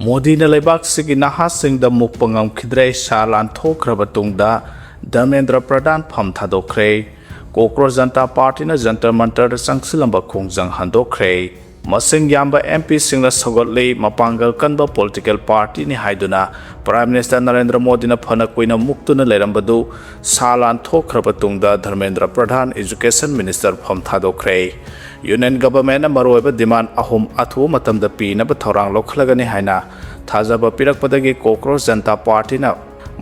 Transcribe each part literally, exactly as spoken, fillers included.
ꯃꯣꯗꯤꯅ ꯂꯩꯕꯥꯛꯁꯤꯒꯤ ꯅꯍꯥꯁꯤꯡꯗ ꯃꯨꯛꯄ ꯉꯝꯈꯤꯗ꯭ꯔꯦ, ꯁꯥ ꯂꯥꯟꯊꯣꯛꯈ꯭ꯔꯕ ꯇꯨꯡꯗ ꯙꯔꯃꯦꯟꯗ꯭ꯔ ꯄ꯭ꯔꯙꯥꯟ ꯐꯝ ꯊꯥꯗꯣꯛꯈ꯭ꯔꯦ꯫ ꯀꯣꯀ꯭ꯔꯣꯖ ꯖꯟꯇꯥ ꯄꯥꯔꯇꯤꯅ ꯖꯟꯇꯔ ꯃꯟꯇꯔꯗ ꯆꯪꯁꯤꯜꯂꯝꯕ ꯈꯣꯡꯖꯪ ꯍꯟꯗꯣꯛꯈ꯭ꯔꯦ꯫ ꯃꯁꯤꯡ ꯌꯥꯝꯕ ꯑꯦꯝ ꯄꯤꯁꯤꯡꯅ ꯁꯧꯒꯠꯂꯤ, ꯃꯄꯥꯡꯒꯜ ꯀꯟꯕ ꯄꯣꯂꯤꯇꯤꯀꯦꯜ ꯄꯥꯔꯇꯤꯅꯤ ꯍꯥꯏꯗꯨꯅ ꯄ꯭ꯔꯥꯏꯝ ꯃꯤꯅꯤꯁꯇꯔ ꯅꯔꯦꯟꯗ꯭ꯔ ꯃꯣꯗꯤꯅ ꯐꯅ ꯀꯨꯏꯅ ꯃꯨꯛꯇꯨꯅ ꯂꯩꯔꯝꯕꯗꯨ ꯁꯥ ꯂꯥꯟ ꯊꯣꯛꯈ꯭ꯔꯕ ꯇꯨꯡꯗ ꯙꯔꯃꯦꯟꯗ꯭ꯔ ꯄ꯭ꯔꯙꯥꯟ ꯏꯖꯨꯀꯦꯁꯟ ꯃꯤꯅꯤꯁꯇꯔ ꯐꯝ ꯊꯥꯗꯣꯛꯈ꯭ꯔꯦ꯫ ꯌꯨꯅꯤꯌꯟ ꯒꯚꯔꯟꯃꯦꯟꯠꯅ ꯃꯔꯨꯑꯣꯏꯕ ꯗꯤꯃꯥꯟ ꯑꯍꯨꯝ ꯑꯊꯨꯕ ꯃꯇꯝꯗ ꯄꯤꯅꯕ ꯊꯧꯔꯥꯡ ꯂꯧꯈꯠꯂꯒꯅꯤ ꯍꯥꯏꯅ ꯊꯥꯖꯕ ꯄꯤꯔꯛꯄꯗꯒꯤ ꯀꯣꯀ꯭ꯔꯣꯖ ꯖꯟꯇꯥ ꯄꯥꯔꯇꯤꯅ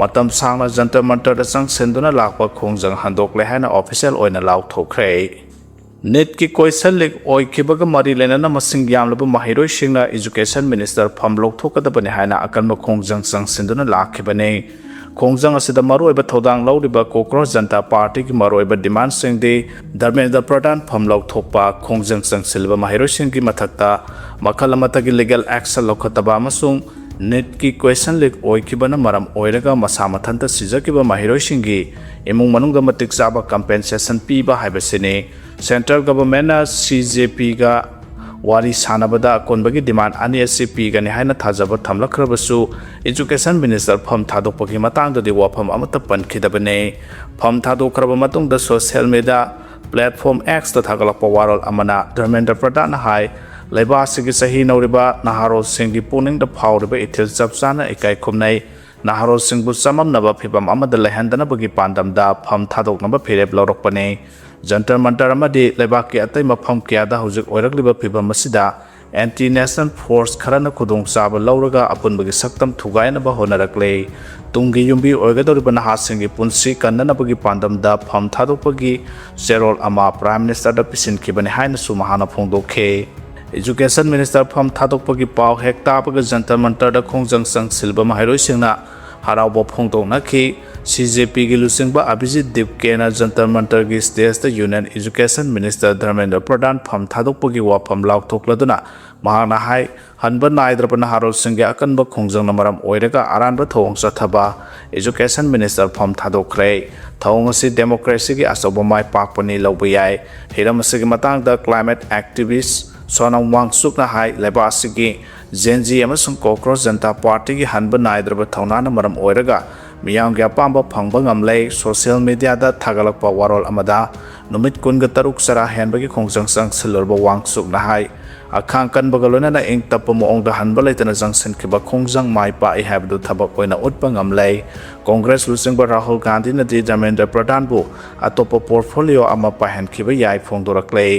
ꯃꯇꯝ ꯁꯥꯡꯅ ꯖꯟꯇꯔ ꯃꯟꯇꯔꯗ ꯆꯪꯁꯤꯟꯗꯨꯅ ꯂꯥꯛꯄ ꯈꯣꯡꯖꯪ ꯍꯟꯗꯣꯛꯂꯦ ꯍꯥꯏꯅ ꯑꯣꯐꯤꯁꯤꯌꯦꯜ ꯑꯣꯏꯅ ꯂꯥꯎꯊꯣꯛꯈ꯭ꯔꯦ꯫ ꯅꯤꯠꯀꯤ ꯀꯣꯏꯁꯟ ꯂꯤꯛ ꯑꯣꯏꯈꯤꯕꯒ ꯃꯔꯤ ꯂꯩꯅꯅ ꯃꯁꯤꯡ ꯌꯥꯝꯂꯕ ꯃꯍꯩꯔꯣꯏꯁꯤꯡꯅ ꯏꯖꯨꯀꯦꯁꯟ ꯃꯤꯅꯤꯁꯇꯔ ꯐꯝ ꯂꯧꯊꯣꯛꯀꯗꯕꯅꯤ ꯍꯥꯏꯅ ꯑꯀꯟꯕ ꯈꯣꯡꯖꯪ ꯆꯪꯁꯤꯟꯗꯨꯅ ꯂꯥꯛꯈꯤꯕꯅꯤ꯫ ꯈꯣꯡꯖꯪ ꯑꯁꯤꯗ ꯃꯔꯨꯑꯣꯏꯕ ꯊꯧꯗꯥꯡ ꯂꯧꯔꯤꯕ ꯀꯣꯀ꯭ꯔꯣꯖ ꯖꯟꯇꯥ ꯄꯥꯔꯇꯤꯒꯤ ꯃꯔꯨꯑꯣꯏꯕ ꯗꯤꯃꯥꯟꯁꯤꯡꯗꯤ ꯙꯔꯃꯦꯟꯗ꯭ꯔ ꯄ꯭ꯔꯙꯥꯟ ꯐꯝ ꯂꯧꯊꯣꯛꯄ, ꯈꯣꯡꯖꯪ ꯆꯪꯁꯤꯜꯂꯕ ꯃꯍꯩꯔꯣꯏꯁꯤꯡꯒꯤ ꯃꯊꯛꯇ ꯃꯈꯜ ꯑꯃꯠꯇꯒꯤ ꯂꯤꯒꯦꯜ ꯑꯦꯛꯁꯟ ꯂꯧꯈꯠꯇꯕ ꯑꯃꯁꯨꯡ ꯅꯤꯠꯀꯤ ꯀꯣꯏꯁꯟ ꯂꯤꯛ ꯑꯣꯏꯈꯤꯕꯅ ꯃꯔꯝ ꯑꯣꯏꯔꯒ ꯃꯁꯥ ꯃꯊꯟꯇ ꯁꯤꯖꯈꯤꯕ ꯃꯍꯩꯔꯣꯏꯁꯤꯡꯒꯤ ꯏꯃꯨꯡ ꯃꯅꯨꯡꯗ ꯃꯇꯤꯛ ꯆꯥꯕ ꯀꯝꯄꯦꯟꯁꯦꯁꯟ ꯄꯤꯕ ꯍꯥꯏꯕꯁꯤꯅꯤ꯫ ꯁꯦꯟꯇ꯭ꯔꯦꯜ ꯒꯚꯔꯟꯃꯦꯟꯠꯅ ꯁꯤ ꯖꯦ ꯄꯤꯒ ꯋꯥꯔꯤ ꯁꯥꯟꯅꯕꯗ ꯑꯀꯣꯟꯕꯒꯤ ꯗꯤꯃꯥꯟ ꯑꯅꯤ ꯑꯁꯤ ꯄꯤꯒꯅꯤ ꯍꯥꯏꯅ ꯊꯥꯖꯕ ꯊꯝꯂꯛꯈ꯭ꯔꯕꯁꯨ, ꯏꯖꯨꯀꯦꯁꯟ ꯃꯤꯅꯤꯁꯇꯔ ꯐꯝ ꯊꯥꯗꯣꯛꯄꯒꯤ ꯃꯇꯥꯡꯗꯗꯤ ꯋꯥꯐꯝ ꯑꯃꯠꯇ ꯄꯟꯈꯤꯗꯕꯅꯤ꯫ ꯐꯝ ꯊꯥꯗꯣꯛꯈ꯭ꯔꯕ ꯃꯇꯨꯡꯗ ꯁꯣꯁꯤꯌꯦꯜ ꯃꯤꯗꯤꯌꯥ ꯄ꯭ꯂꯦꯠꯐꯣꯝ ꯑꯦꯛꯁꯇ ꯊꯥꯒꯠꯂꯛꯄ ꯋꯥꯔꯣꯜ ꯑꯃꯅ ꯙꯔꯃꯦꯟꯗ꯭ꯔ ꯄ꯭ꯔꯙꯥꯟꯅ ꯍꯥꯏ, ꯂꯩꯕꯥꯛ ꯑꯁꯤꯒꯤ ꯆꯍꯤ ꯅꯧꯔꯤꯕ ꯅꯍꯥꯔꯣꯜꯁꯤꯡꯒꯤ ꯄꯨꯛꯅꯤꯡꯗ ꯐꯥꯎꯔꯤꯕ ꯏꯊꯤꯜ ꯆꯞ ꯆꯥꯅ ꯏꯀꯥꯏ ꯈꯨꯝꯅꯩ꯫ ꯅꯍꯥꯔꯣꯜꯁꯤꯡꯕꯨ ꯆꯃꯝꯅꯕ ꯐꯤꯚꯝ ꯑꯃꯗ ꯂꯩꯍꯟꯗꯅꯕꯒꯤ ꯄꯥꯟꯗꯝꯗ ꯐꯝ ꯊꯥꯗꯣꯛꯅꯕ ꯐꯤꯔꯦꯞ ꯂꯧꯔꯛꯄꯅꯤ꯫ ꯖꯟꯇꯔ ꯃꯟꯇꯔ ꯑꯃꯗꯤ ꯂꯩꯕꯥꯛꯀꯤ ꯑꯇꯩ ꯃꯐꯝ ꯀꯌꯥꯗ ꯍꯧꯖꯤꯛ ꯑꯣꯏꯔꯛꯂꯤꯕ ꯐꯤꯚꯝ ꯑꯁꯤꯗ ꯑꯦꯟꯇꯤ ꯅꯦꯁꯅꯦꯜ ꯐꯣꯔꯁ ꯈꯔꯅ ꯈꯨꯗꯣꯡꯆꯥꯕ ꯂꯧꯔꯒ ꯑꯄꯨꯟꯕꯒꯤ ꯁꯛꯇꯝ ꯊꯨꯒꯥꯏꯅꯕ ꯍꯣꯠꯅꯔꯛꯂꯦ꯫ ꯇꯨꯡꯒꯤ ꯌꯨꯝꯕꯤ ꯑꯣꯏꯒꯗꯧꯔꯤꯕ ꯅꯍꯥꯁꯤꯡꯒꯤ ꯄꯨꯟꯁꯤ ꯀꯟꯅꯅꯕꯒꯤ ꯄꯥꯟꯗꯝꯗ ꯐꯝ ꯊꯥꯗꯣꯛꯄꯒꯤ ꯆꯦꯔꯣꯜ ꯑꯃ ꯄ꯭ꯔꯥꯏꯝ ꯃꯤꯅꯤꯁꯇꯔꯗ ꯄꯤꯁꯤꯟꯈꯤꯕꯅꯤ ꯍꯥꯏꯅꯁꯨ ꯃꯍꯥꯛꯅ ꯐꯣꯡꯗꯣꯛꯈꯤ꯫ ꯏꯖꯨꯀꯦꯁꯟ ꯃꯤꯅꯤꯁꯇꯔ ꯐꯝ ꯊꯥꯗꯣꯛꯄꯒꯤ ꯄꯥꯎ ꯍꯦꯛ ꯇꯥꯕꯒ ꯖꯟꯇꯔ ꯃꯟꯇꯔꯗ ꯈꯣꯡꯖꯪ ꯆꯪꯁꯤꯜꯂꯤꯕ ꯃꯍꯩꯔꯣꯏꯁꯤꯡꯅ ꯍꯔꯥꯎꯕ ꯐꯣꯡꯗꯣꯛꯅꯈꯤ꯫ ꯁꯤ ꯖꯦ ꯄꯤꯒꯤ ꯂꯨꯆꯤꯡꯕ ꯑꯕꯤꯖꯤꯠ ꯗꯤꯞꯀꯦꯅ Jantar ꯃꯟꯇꯔꯒꯤ ꯁ꯭ꯇꯦꯖꯇ union education minister Dharmendra ꯄ꯭ꯔꯙꯥꯟ ꯐꯝ ꯊꯥꯗꯣꯛꯄꯒꯤ ꯋꯥꯐꯝ ꯂꯥꯎꯊꯣꯛꯂꯗꯨꯅ ꯃꯍꯥꯛꯅ ꯍꯥꯏ, ꯍꯟꯕ ꯅꯥꯏꯗ꯭ꯔꯕ ꯅꯍꯥꯔꯣꯜꯁꯤꯡꯒꯤ ꯑꯀꯟꯕ ꯈꯣꯡꯖꯪꯅ ꯃꯔꯝ ꯑꯣꯏꯔꯒ ꯑꯔꯥꯟꯕ ꯊꯧꯑꯣꯡ ꯆꯠꯊꯕ ꯏꯖꯨꯀꯦꯁꯟ ꯃꯤꯅꯤꯁꯇꯔ ꯐꯝ ꯊꯥꯗꯣꯛꯈ꯭ꯔꯦ꯫ ꯊꯧꯑꯣꯡ ꯑꯁꯤ ꯗꯦꯃꯣꯀ꯭ꯔꯦꯁꯤꯒꯤ ꯑꯆꯧꯕ ꯃꯥꯏ ꯄꯥꯛꯄꯅꯤ ꯂꯧꯕ ꯌꯥꯏ꯫ ꯍꯤꯔꯝ ꯑꯁꯤꯒꯤ ꯃꯇꯥꯡꯗ ꯀ꯭ꯂꯥꯏꯃꯦꯠ ꯑꯦꯛꯇꯤꯚꯤꯁ ꯁꯣꯅꯝ ꯋꯥꯡꯆꯨꯛꯅ ꯍꯥꯏ, ꯂꯩꯕꯥꯛ ꯑꯁꯤꯒꯤ Gen Z ꯑꯃꯁꯨꯡ Cockroach Janata Partyꯒꯤ ꯍꯟꯕ ꯅꯥꯏꯗ꯭ꯔꯕ ꯊꯧꯅꯥꯅ ꯃꯔꯝ ꯑꯣꯏꯔꯒ ꯃꯤꯌꯥꯝꯒꯤ ꯑꯄꯥꯝꯕ ꯐꯪꯕ ꯉꯝꯂꯦ꯫ Social mediaꯗ ꯊꯥꯒꯠꯂꯛꯄ ꯋꯥꯔꯣꯜ ꯑꯃꯗ ꯅꯨꯃꯤꯠ ꯀꯨꯟꯒ ꯇꯔꯨꯛ ꯆꯔꯥ ꯍꯦꯟꯕꯒꯤ ꯈꯣꯡꯖꯪ ꯆꯪꯁꯤꯜꯂꯨꯔꯕ ꯋꯥꯡꯆꯨꯛꯅ ꯍꯥꯏ, ꯑꯈꯥꯡ ꯀꯟꯕꯒ ꯂꯣꯏꯅꯅ ꯏꯪ ꯇꯞꯄ ꯃꯑꯣꯡꯗ ꯍꯟꯕ ꯂꯩꯇꯅ ꯆꯪꯁꯤꯟꯈꯤꯕ ꯈꯣꯡꯖꯪ ꯃꯥꯏ ꯄꯥꯛꯏ ꯍꯥꯏꯕꯗꯨ ꯊꯕꯛ ꯑꯣꯏꯅ ꯎꯠꯄ ꯉꯝꯂꯦ꯫ ꯀꯣꯡꯒ꯭ꯔꯦꯁ ꯂꯨꯆꯤꯡꯕ ꯔꯥꯍꯨꯜ ꯒꯥꯟꯙꯤꯅꯗꯤ ꯙꯔꯃꯦꯟꯗ꯭ꯔ ꯄ꯭ꯔꯙꯥꯟꯕꯨ ꯑꯇꯣꯞꯄ portfolio ꯑꯃ ꯄꯥꯏꯍꯟꯈꯤꯕ ꯌꯥꯏ ꯐꯣꯡꯗꯣꯔꯛꯂꯦ꯫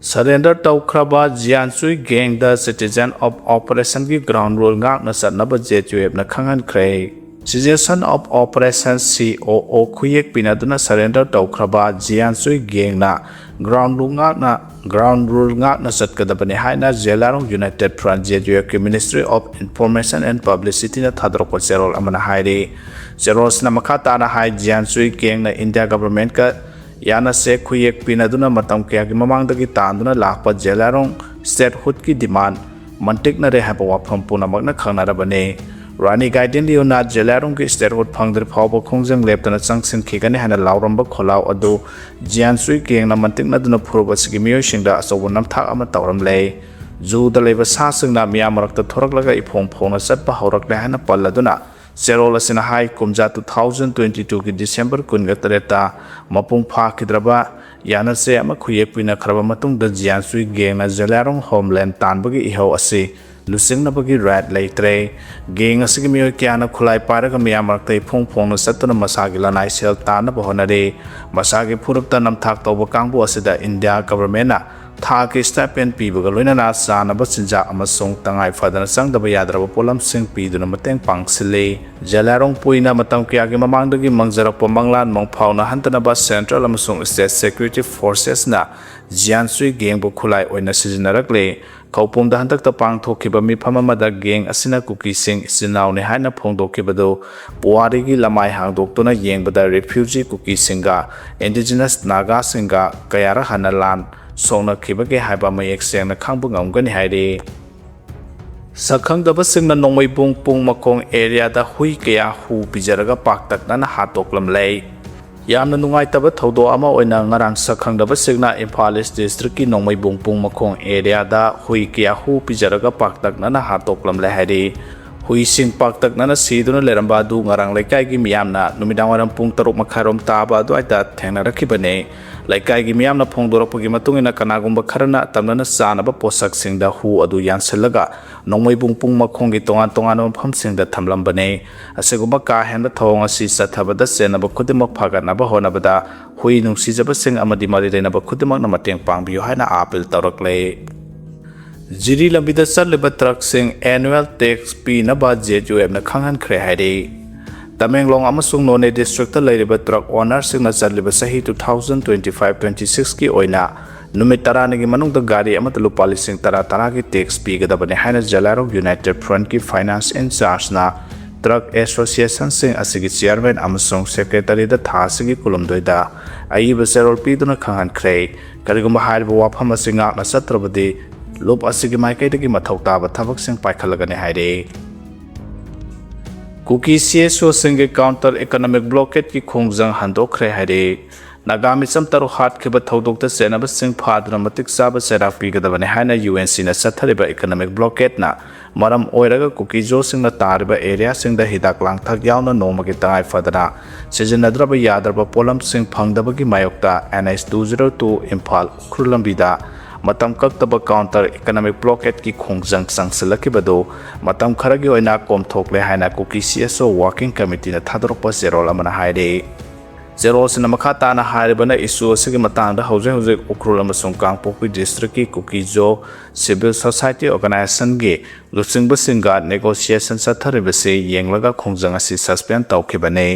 Surrender ꯇꯧꯈ꯭ꯔꯕ ꯖꯤꯌꯥꯟꯁꯨꯏ gangꯗ Cessation of Operationꯒꯤ ground rule ꯉꯥꯛꯅ ꯆꯠꯅꯕ J two Fꯅ ꯈꯪꯍꯟꯈ꯭ꯔꯦ꯫ Cessation of Operation, C O O, ꯈꯨꯌꯦꯛ ꯄꯤꯅꯗꯨꯅ surrender ꯇꯧꯈ꯭ꯔꯕ ꯖꯤꯌꯥꯟꯁꯨꯏ gangꯅ ground rule ꯉꯥꯛꯅ ground rule ꯉꯥꯛꯅ ꯆꯠꯀꯗꯕꯅꯤ ꯍꯥꯏꯅ ꯖꯦꯂꯥꯔꯣꯡ United Front, J two Fꯀꯤ Ministry of Information and Publicityꯅ ꯊꯥꯗꯣꯔꯛꯄ ꯆꯦꯔꯣꯜ ꯑꯃꯅ ꯍꯥꯏꯔꯤ꯫ ꯆꯦꯔꯣꯜꯁꯤꯅ ꯃꯈꯥ ꯇꯥꯅ ꯍꯥꯏ, ꯖꯤꯌꯥꯟꯁꯨꯏ gangꯅ India governmentꯀ ꯌꯥꯅꯁꯦ ꯈꯨꯌꯦꯛ ꯄꯤꯅꯗꯨꯅ ꯃꯇꯝ ꯀꯌꯥꯒꯤ ꯃꯃꯥꯡꯗꯒꯤ ꯇꯥꯟꯗꯨꯅ ꯂꯥꯛꯄ ꯖꯦꯂꯥꯔꯣꯡ statehoodꯀꯤ demand ꯃꯟꯇꯤꯛꯅꯔꯦ ꯍꯥꯏꯕ ꯋꯥꯐꯝ ꯄꯨꯝꯅꯃꯛꯅ ꯈꯪꯅꯔꯕꯅꯤ꯫ ꯔꯥꯅꯤ ꯒꯥꯏꯗꯤꯟꯂꯤꯌꯨꯅ ꯖꯦꯂꯥꯔꯣꯡꯒꯤ statehood ꯐꯪꯗ꯭ꯔꯤ ꯐꯥꯎꯕ ꯈꯣꯡꯖꯪ ꯂꯦꯞꯇꯅ ꯆꯪꯁꯤꯟꯈꯤꯒꯅꯤ ꯍꯥꯏꯅ ꯂꯥꯎꯔꯝꯕ ꯈꯣꯜꯂꯥꯎ ꯑꯗꯨ ꯖꯤꯌꯥꯟꯁꯨꯏ gangꯅ ꯃꯟꯇꯤꯛꯅꯗꯨꯅ ꯐꯨꯔꯨꯞ ꯑꯁꯤꯒꯤ ꯃꯤꯑꯣꯏꯁꯤꯡꯗ ꯑꯆꯧꯕ ꯅꯝꯊꯥꯛ ꯑꯃ ꯇꯧꯔꯝꯂꯦ꯫ Zooꯗ ꯂꯩꯕ ꯁꯥꯁꯤꯡꯅ ꯃꯤꯌꯥꯝ ꯃꯔꯛꯇ ꯊꯣꯔꯛꯂꯒ ꯏꯐꯣꯡ ꯐꯣꯡꯅ ꯆꯠꯄ ꯍꯧꯔꯛꯂꯦ ꯍꯥꯏꯅ ꯄꯜꯂꯗꯨꯅ ꯆꯦꯔꯣꯜ ꯑꯁꯤꯅ ꯍꯥꯏ, ꯀꯨꯝꯖꯥ two thousand twenty twoꯒꯤ December ꯀꯨꯟꯒ ꯇꯔꯦꯠꯇ ꯃꯄꯨꯡ ꯐꯥꯈꯤꯗ꯭ꯔꯕ ꯌꯥꯅꯁꯦ ꯑꯃ ꯈꯨꯌꯦꯛ ꯄꯤꯅꯈ꯭ꯔꯕ ꯃꯇꯨꯡꯗ ꯖꯤꯌꯥꯟꯁꯨꯏ gangꯅ ꯖꯦꯂꯥꯔꯣꯡ homeland ꯇꯥꯟꯕꯒꯤ ꯏꯍꯧ ꯑꯁꯤ ꯂꯨꯆꯤꯡꯅꯕꯒꯤ right ꯂꯩꯇ꯭ꯔꯦ꯫ Gang ꯑꯁꯤꯒꯤ ꯃꯤꯑꯣꯏ ꯀꯌꯥꯅ ꯈꯨꯠꯂꯥꯏ ꯄꯥꯏꯔꯒ ꯃꯤꯌꯥꯝ ꯃꯔꯛꯇ ꯏꯐꯣꯡ ꯐꯣꯡꯅ ꯆꯠꯇꯨꯅ ꯃꯁꯥꯒꯤ ꯂꯅꯥꯏ ꯁꯦꯜ ꯇꯥꯟꯅꯕ ꯍꯣꯠꯅꯔꯤ꯫ ꯃꯁꯥꯒꯤ ꯐꯨꯔꯨꯞꯇ ꯅꯝꯊꯥꯛ ꯇꯧꯕ ꯀꯥꯡꯕꯨ ꯑꯁꯤꯗ India governmentꯅ ꯊꯥꯒꯤ stipend ꯄꯤꯕꯒ ꯂꯣꯏꯅꯅ ꯆꯥꯅꯕ ꯆꯤꯟꯖꯥꯛ ꯑꯃꯁꯨꯡ ꯇꯉꯥꯏ ꯐꯗꯅ ꯆꯪꯗꯕ ꯌꯥꯗ꯭ꯔꯕ ꯄꯣꯠꯂꯝꯁꯤꯡ ꯄꯤꯗꯨꯅ ꯃꯇꯦꯡ ꯄꯥꯡꯁꯤꯜꯂꯤ꯫ ꯖꯦꯂꯥꯔꯣꯡ ꯄꯨꯏꯅ ꯃꯇꯝ ꯀꯌꯥꯒꯤ ꯃꯃꯥꯡꯗꯒꯤ ꯃꯪꯖꯔꯛꯄ ꯃꯪꯂꯥꯟ ꯃꯪꯐꯥꯎꯅꯍꯟꯗꯅꯕ central ꯑꯃꯁꯨꯡ state security forcesꯅ ꯖꯤꯌꯥꯟꯁꯨꯏ gangꯕꯨ ꯈꯨꯠꯂꯥꯏ ꯑꯣꯏꯅ ꯁꯤꯖꯤꯟꯅꯔꯛꯂꯤ꯫ ꯈꯧꯄꯨꯝꯗ ꯍꯟꯗꯛꯇ ꯄꯥꯡꯊꯣꯛꯈꯤꯕ ꯃꯤꯐꯝ ꯑꯃꯗ gang ꯑꯁꯤꯅ ꯀꯨꯀꯤꯁꯤꯡ ꯏꯆꯤꯟ ꯏꯅꯥꯎꯅꯤ ꯍꯥꯏꯅ ꯐꯣꯡꯗꯣꯛꯈꯤꯕꯗꯨ ꯄꯨꯋꯥꯔꯤꯒꯤ ꯂꯃꯥꯏ ꯍꯥꯡꯗꯣꯛꯇꯨꯅ ꯌꯦꯡꯕꯗ refugee ꯀꯨꯀꯤꯁꯤꯡꯒ indigenous ꯅꯥꯒꯥꯁꯤꯡꯒ ꯀꯌꯥꯔꯛ ꯍꯟꯅ ꯂꯥꯟ ꯁꯣꯛꯅꯈꯤꯕꯒꯦ ꯍꯥꯏꯕ ꯃꯌꯦꯛ ꯁꯦꯡꯅ ꯈꯪꯕ ꯉꯝꯒꯅꯤ ꯍꯥꯏꯔꯤ꯫ ꯁꯛꯈꯪꯗꯕꯁꯤꯡꯅ ꯅꯣꯡꯃꯩꯕꯨꯡ ꯄꯨꯡ ꯃꯈꯣꯡ areaꯗ ꯍꯨꯏ ꯀꯌꯥ ꯍꯨ ꯄꯤꯖꯔꯒ ꯄꯥꯛꯇꯛꯅꯅ ꯍꯥꯠꯇꯣꯛꯂꯝꯂꯦ꯫ ꯌꯥꯝꯅ ꯅꯨꯡꯉꯥꯏꯇꯕ ꯊꯧꯗꯣꯛ ꯑꯃ ꯑꯣꯏꯅ ꯉꯔꯥꯡ ꯁꯛꯈꯪꯗꯕꯁꯤꯡꯅ ꯏꯝꯐꯥꯜ ꯏꯁ ꯗꯤꯁꯇ꯭ꯔꯤꯛꯀꯤ ꯅꯣꯡꯃꯩꯕꯨꯡ ꯄꯨꯡ ꯃꯈꯣꯡ ꯑꯦꯔꯤꯌꯥꯗ ꯍꯨꯏ ꯀꯌꯥ ꯍꯨ ꯄꯤꯖꯔꯒ ꯄꯥꯛꯇꯛꯅꯅ ꯍꯥꯠꯇꯣꯛꯂꯝꯂꯦ ꯍꯥꯏꯔꯤ꯫ ꯍꯨꯏꯁꯤꯡ ꯄꯥꯛꯇꯛꯅꯅ ꯁꯤꯗꯨꯅ ꯂꯩꯔꯝꯕ ꯑꯗꯨ ꯉꯔꯥꯡ ꯂꯩꯀꯥꯏꯒꯤ ꯃꯤꯌꯥꯝꯅ ꯅꯨꯃꯤꯗꯥꯡꯋꯥꯏꯔꯝ ꯄꯨꯡ ꯇꯔꯨꯛ ꯃꯈꯥꯏꯔꯣꯝ ꯇꯥꯕ ꯑꯗꯨꯋꯥꯏꯗ ꯊꯦꯡꯅꯔꯛꯈꯤꯕꯅꯤ꯫ ꯂꯩꯀꯥꯏꯒꯤ ꯃꯤꯌꯥꯝꯅ ꯐꯣꯡꯗꯣꯔꯛꯄꯒꯤ ꯃꯇꯨꯡ ꯏꯟꯅ ꯀꯅꯥꯒꯨꯝꯕ ꯈꯔꯅ ꯑꯇꯝꯅꯅ ꯆꯥꯅꯕ ꯄꯣꯠꯁꯛꯁꯤꯡꯗ ꯍꯨ ꯑꯗꯨ ꯌꯥꯟꯁꯤꯜꯂꯒ ꯅꯣꯡꯃꯩꯕꯨꯡ ꯄꯨꯡ ꯃꯈꯣꯡꯒꯤ ꯇꯣꯉꯥꯟ ꯇꯣꯉꯥꯟꯕ ꯃꯐꯝꯁꯤꯡꯗ ꯊꯝꯂꯝꯕꯅꯤ꯫ ꯑꯁꯤꯒꯨꯝꯕ ꯀꯥ ꯍꯦꯟꯕ ꯊꯧꯑꯣꯡ ꯑꯁꯤ ꯆꯠꯊꯕꯗ ꯆꯦꯟꯅꯕ ꯈꯨꯗꯤꯡꯃꯛ ꯐꯒꯠꯅꯕ ꯍꯣꯠꯅꯕꯗ ꯍꯨꯏ ꯅꯨꯡꯁꯤꯖꯕꯁꯤꯡ ꯑꯃꯗꯤ ꯃꯔꯤ ꯂꯩꯅꯕ ꯈꯨꯗꯤꯡꯃꯛꯅ ꯃꯇꯦꯡ ꯄꯥꯡꯕꯤꯌꯨ ꯍꯥꯏꯅ ꯑꯥꯄꯤꯜ ꯇꯧꯔꯛꯂꯦ꯫ ꯖꯤꯔꯤ ꯂꯝꯕꯤꯗ ꯆꯠꯂꯤꯕ ꯇ꯭ꯔꯛꯁꯤꯡ annual tax ꯄꯤꯅꯕ ꯖꯦꯠ ꯌꯨ ꯑꯦꯐꯅ ꯈꯪꯍꯟꯈ꯭ꯔꯦ ꯍꯥꯏꯔꯤ꯫ ꯇꯃꯦꯡꯂꯣꯡ ꯑꯃꯁꯨꯡ ꯅꯣꯅꯦ ꯗꯤꯁꯇ꯭ꯔꯤꯛꯇ ꯂꯩꯔꯤꯕ ꯇ꯭ꯔꯛ ꯑꯣꯅꯔꯁꯤꯡꯅ ꯆꯠꯂꯤꯕ ꯆꯍꯤ two thousand twenty five twenty sixꯀꯤ ꯑꯣꯏꯅ ꯅꯨꯃꯤꯠ ꯇꯔꯥꯅꯤꯒꯤ ꯃꯅꯨꯡꯗ ꯒꯥꯔꯤ ꯑꯃꯗ ꯂꯨꯄꯥ ꯂꯤꯁꯤꯡ ꯇꯔꯥ ꯇꯔꯥꯒꯤ ꯇꯦꯛꯁ ꯄꯤꯒꯗꯕꯅꯤ ꯍꯥꯏꯅ ꯖꯦꯂꯥꯏꯔꯣꯡ ꯌꯨꯅꯥꯏꯇꯦꯗ ꯐ꯭ꯔꯟꯠꯀꯤ ꯐꯥꯏꯅꯥꯟꯁ ꯏꯟꯆꯥꯔꯖꯅ ꯇ꯭ꯔꯛ ꯑꯦꯁꯣꯁꯤꯌꯦꯁꯟꯁꯤꯡ ꯑꯁꯤꯒꯤ ꯆꯤꯌꯔꯃꯦꯟ ꯑꯃꯁꯨꯡ ꯁꯦꯀ꯭ꯔꯦꯇꯔꯤꯗ ꯊꯥ ꯑꯁꯤꯒꯤ ꯀꯨꯟꯍꯨꯝꯗꯣꯏꯗ ꯑꯏꯕ ꯆꯦꯔꯣꯜ ꯄꯤꯗꯨꯅ ꯈꯪꯍꯟꯈ꯭ꯔꯦ꯫ ꯀꯔꯤꯒꯨꯝꯕ ꯍꯥꯏꯔꯤꯕ ꯋꯥꯐꯝ ꯑꯁꯤ ꯉꯥꯛꯅ ꯆꯠꯇ꯭ꯔꯕꯗꯤ ꯂꯨꯞ ꯑꯁꯤꯒꯤ ꯃꯥꯏꯀꯩꯗꯒꯤ ꯃꯊꯧ ꯇꯥꯕ ꯊꯕꯛꯁꯤꯡ ꯄꯥꯏꯈꯠꯂꯒꯅꯤ ꯍꯥꯏꯔꯤ꯫ ꯀꯨꯀꯤ ꯁꯤ ꯑꯦꯁ ꯑꯣꯁꯤꯡꯒꯤ ꯀꯥꯎꯟꯇꯔ ꯏꯀꯣꯅꯣꯃꯤꯛ ꯕ꯭ꯂꯣꯀꯦꯠꯀꯤ ꯈꯣꯡꯖꯪ ꯍꯟꯗꯣꯛꯈ꯭ꯔꯦ ꯍꯥꯏꯔꯤ꯫ ꯅꯥꯒꯥ ꯃꯤꯆꯝ ꯇꯔꯨꯛ ꯍꯥꯠꯈꯤꯕ ꯊꯧꯗꯣꯛꯇ ꯆꯦꯟꯅꯕꯁꯤꯡ ꯐꯥꯗꯨꯅ ꯃꯇꯤꯛ ꯆꯥꯕ ꯆꯩꯔꯥꯛ ꯄꯤꯒꯗꯕꯅꯤ ꯍꯥꯏꯅ ꯌꯨ ꯑꯦꯟ ꯁꯤꯅ ꯆꯠꯊꯔꯤꯕ ꯏꯀꯣꯅꯣꯃꯤꯛ ꯕ꯭ꯂꯣꯀꯦꯠꯅ ꯃꯔꯝ ꯑꯣꯏꯔꯒ ꯀꯨꯀꯤꯖꯣꯁꯤꯡꯅ ꯇꯥꯔꯤꯕ ꯑꯦꯔꯤꯌꯥꯁꯤꯡꯗ ꯍꯤꯗꯥꯛ ꯂꯥꯡꯊꯛ ꯌꯥꯎꯅ ꯅꯣꯡꯃꯒꯤ ꯇꯉꯥꯏ ꯐꯗꯅ ꯁꯤꯖꯤꯟꯅꯗ꯭ꯔꯕ ꯌꯥꯗ꯭ꯔꯕ ꯄꯣꯠꯂꯝꯁꯤꯡ ꯐꯪꯗꯕꯒꯤ ꯃꯥꯌꯣꯛꯇ N H two zero two Imphal ꯎꯈ꯭ꯔꯨꯜ ꯂꯝꯕꯤꯗ ꯃꯇꯝ ꯀꯛꯇꯕ ꯀꯥꯎꯟꯇꯔ ꯏꯀꯣꯅꯣꯃꯤꯛ ꯕ꯭ꯂꯣꯀꯦꯠꯀꯤ ꯈꯣꯡꯖꯪ ꯆꯪꯁꯤꯜꯂꯛꯈꯤꯕꯗꯨ ꯃꯇꯝ ꯈꯔꯒꯤ ꯑꯣꯏꯅ ꯀꯣꯝꯊꯣꯛꯂꯦ ꯍꯥꯏꯅ ꯀꯨꯀꯤ ꯁꯤ ꯑꯦꯁ ꯑꯣ ꯋꯥꯔꯀꯤꯡ ꯀꯃꯤꯇꯤꯅ ꯊꯥꯗꯣꯔꯛꯄ ꯆꯦꯔꯣꯜ ꯑꯃꯅ ꯍꯥꯏꯔꯤ꯫ ꯆꯦꯔꯣꯜꯁꯤꯅ ꯃꯈꯥ ꯇꯥꯅ ꯍꯥꯏꯔꯤꯕꯅ ꯏꯁꯨ ꯑꯁꯤꯒꯤ ꯃꯇꯥꯡꯗ ꯍꯧꯖꯤꯛ ꯍꯧꯖꯤꯛ ꯎꯈ꯭ꯔꯨꯜ ꯑꯃꯁꯨꯡ ꯀꯥꯡꯄꯣꯛꯄꯤ ꯗꯤꯁꯇ꯭ꯔꯤꯛꯀꯤ ꯀꯨꯀꯤꯖꯣ ꯁꯤꯚꯤꯜ ꯁꯣꯁꯥꯏꯇꯤ ꯑꯣꯔꯒꯅꯥꯏꯖꯦꯁꯟꯒꯤ ꯂꯨꯆꯤꯡꯕꯁꯤꯡꯒ ꯅꯦꯒꯣꯁꯤꯌꯦꯁꯟ ꯆꯠꯊꯔꯤꯕꯁꯤ ꯌꯦꯡꯂꯒ ꯈꯣꯡꯖꯪ ꯑꯁꯤ ꯁꯁꯄꯦꯟ ꯇꯧꯈꯤꯕꯅꯤ꯫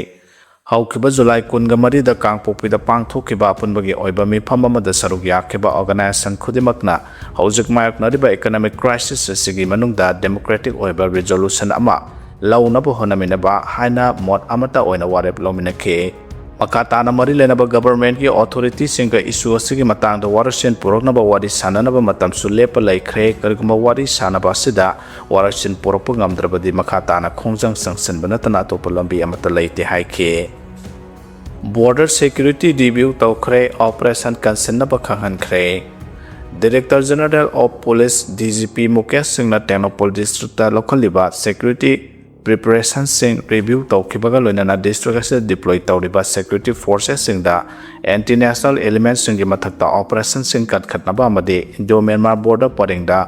ꯍꯧꯈꯤꯕ ꯖꯨꯂꯥꯏ ꯀꯨꯟꯒ ꯃꯔꯤꯗ ꯀꯥꯡꯄꯣꯛꯄꯤꯗ ꯄꯥꯡꯊꯣꯛꯈꯤꯕ ꯑꯄꯨꯟꯕꯒꯤ ꯑꯣꯏꯕ ꯃꯤꯐꯝ ꯑꯃꯗ ꯁꯔꯨꯛ ꯌꯥꯈꯤꯕ ꯑꯣꯔꯒꯅꯥꯏꯖꯦꯁꯟ ꯈꯨꯗꯤꯡꯃꯛꯅ ꯍꯧꯖꯤꯛ ꯃꯥꯌꯣꯛꯅꯔꯤꯕ ꯏꯀꯣꯅꯣꯃꯤꯛ ꯀ꯭ꯔꯥꯏꯁꯤꯁ ꯑꯁꯤꯒꯤ ꯃꯅꯨꯡꯗ ꯗꯦꯃꯣꯀ꯭ꯔꯦꯇꯤꯛ ꯑꯣꯏꯕ ꯔꯤꯖꯣꯂꯨꯁꯟ ꯑꯃ ꯂꯧꯅꯕ ꯍꯣꯠꯅꯃꯤꯟꯅꯕ ꯍꯥꯏꯅ ꯃꯣꯠ ꯑꯃꯠꯇ ꯑꯣꯏꯅ ꯋꯥꯔꯦꯞ ꯂꯧꯃꯤꯟꯅꯈꯤ꯫ ꯃꯈꯥ ꯇꯥꯅ ꯃꯔꯤ ꯂꯩꯅꯕ ꯒꯚꯔꯟꯃꯦꯟꯠꯀꯤ ꯑꯣꯊꯣꯔꯤꯇꯤꯁꯤꯡꯒ ꯏꯁꯨ ꯑꯁꯤꯒꯤ ꯃꯇꯥꯡꯗ ꯋꯥꯔꯣꯏꯁꯤꯟ ꯄꯨꯔꯛꯅꯕ ꯋꯥꯔꯤ ꯁꯥꯟꯅꯅꯕ ꯃꯇꯝꯁꯨ ꯂꯦꯞꯄ ꯂꯩꯈ꯭ꯔꯦ꯫ ꯀꯔꯤꯒꯨꯝꯕ ꯋꯥꯔꯤ ꯁꯥꯟꯅꯕ ꯑꯁꯤꯗ ꯋꯥꯔꯣꯏꯁꯤꯟ ꯄꯨꯔꯛꯄ ꯉꯝꯗ꯭ꯔꯕꯗꯤ ꯃꯈꯥ ꯇꯥꯅ ꯈꯣꯡꯖꯪ ꯆꯪꯁꯤꯟꯕ ꯅꯠꯇꯅ ꯑꯇꯣꯞꯄ ꯂꯝꯕꯤ ꯑꯃꯠꯇ ꯂꯩꯇꯦ ꯍꯥꯏꯈꯤ꯫ Border security review ꯇꯧꯈ꯭ꯔꯦ, operation ꯀꯟꯁꯤꯟꯅꯕ ꯈꯪꯍꯟꯈ꯭ꯔꯦ꯫ Director General of Police, D G P Mukesh ꯁꯤꯡꯅ ꯇꯦꯡꯅꯧꯄꯜ districtꯇ ꯂꯧꯈꯠꯂꯤꯕ security preparationꯁꯤꯡ review ꯇꯧꯈꯤꯕꯒ ꯂꯣꯏꯅꯅ district ꯑꯁꯤꯗ deploy ꯇꯧꯔꯤꯕ security forcesꯁꯤꯡꯗ anti national elementꯁꯤꯡꯒꯤ ꯃꯊꯛꯇ operationꯁꯤꯡ ꯀꯟꯈꯠꯅꯕ ꯑꯃꯗꯤ Indo Myanmar border ꯄꯔꯤꯡꯗ